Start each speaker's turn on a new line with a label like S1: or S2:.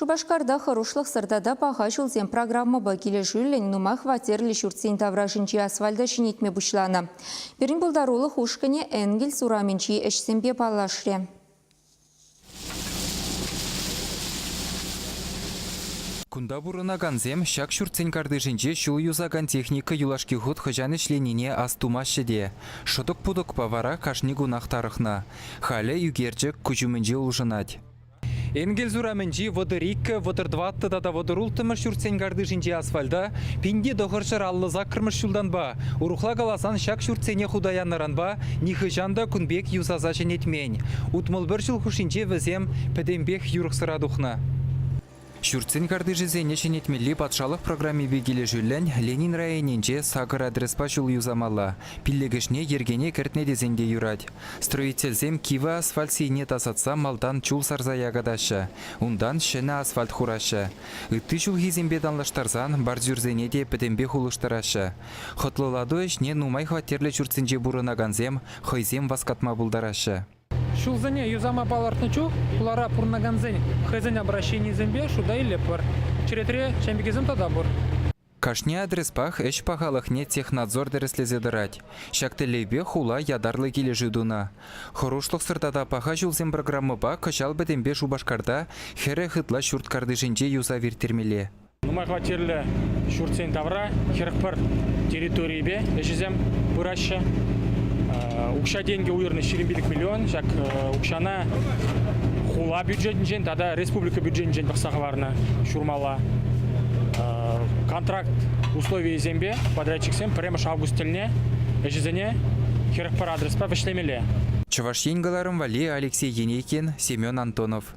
S1: Шупашкарта Хӑрушлӑхсӑр тата паха ҫулсем программӑпа килӗшӳллӗн нумай хваттерлӗ ҫуртсен таврашӗнчи асфальта ҫӗнетме пуҫланӑ. Пирӗн пултарулӑх ушкӑнӗ Энгельс урамӗнчи ӗҫсемпе паллашрӗ.
S2: Кунта пурӑнакансем ҫак ҫуртсен картишӗнче ҫул юсакан техника юлашки хут хӑҫан ӗҫленине ас тумаҫҫӗ те. Шӑтӑк-путӑкпа вара кашни кунах тарӑхнӑ. Халӗ ӳкерчӗк куҫ умӗнче улшӑнать. Энгельс урамӗнчи 32, 34 тата 36-мӗш ҫуртсен картишӗнчи асфальта 1958 ҫултанпа, урӑхла каласан ҫак ҫуртсене хута янӑранпа нихӑҫан та кун пек юсаса ҫӗнетмен. 61 ҫул хушшинче вӗсем пӗтӗмпех юрӑхсӑра тухнӑ. Ҫуртсен картишӗсене ҫӗнетмелли патшалӑх программипе килӗшӳллӗн Ленин районӗнче сакӑр адреспа ҫул юсамалла, пиллӗкӗшне йӗркене кӗртнӗ тесен те юрать. Строительсем кивӗ асфальт сийне тасатса малтан чул сарса якатаҫҫӗ, унтан ҫӗнӗ асфальт хураҫҫӗ. Ытти ҫулхисемпе танлаштарсан бордюрсене те пӗтӗмпех улӑштараҫҫӗ. Хӑтлӑлату ӗҫне нумай хваттерлӗ ҫуртсенче пурӑнакансем хӑйсем васкатма пултараҫҫӗ.
S3: Ҫулсене юсама палӑртнӑ чух хулара пурӑнакансен хӑйсен обращенийӗсемпе шута илетпӗр. Черетре ҫемьесем тата пур.
S2: Кашни адреспах ӗҫ пахалӑхне технадзор тӗрӗслесе тӑрать. Ҫак тӗллевпе хула ятарлӑ килӗшӳ тунӑ. Хӑрушлӑхсӑр тата паха ҫулсем программӑпа кӑҫал пӗтӗмпе Шупашкарта 40 ытла ҫурт картишӗнче юсав ирттермелле.
S4: Нумай хваттерлӗ ҫуртсен тавра 41 территорийӗпе ӗҫӗсем пыраҫҫӗ. Укҫа-тенкӗ уйӑрнӑ 25 миллион. Ҫак укҫана хула бюджетӗнчен тата республика бюджетӗнчен пӑхса хӑварнӑ ҫурмалла. Контракт условийӗсемпе подрядчиксем пӗрремӗш август тӗлне ӗҫӗсене 41 адреспа вӗҫлемелле.
S2: Чӑваш Ен кӑларӑм валли Алексей Енейкин, Семен Антонов.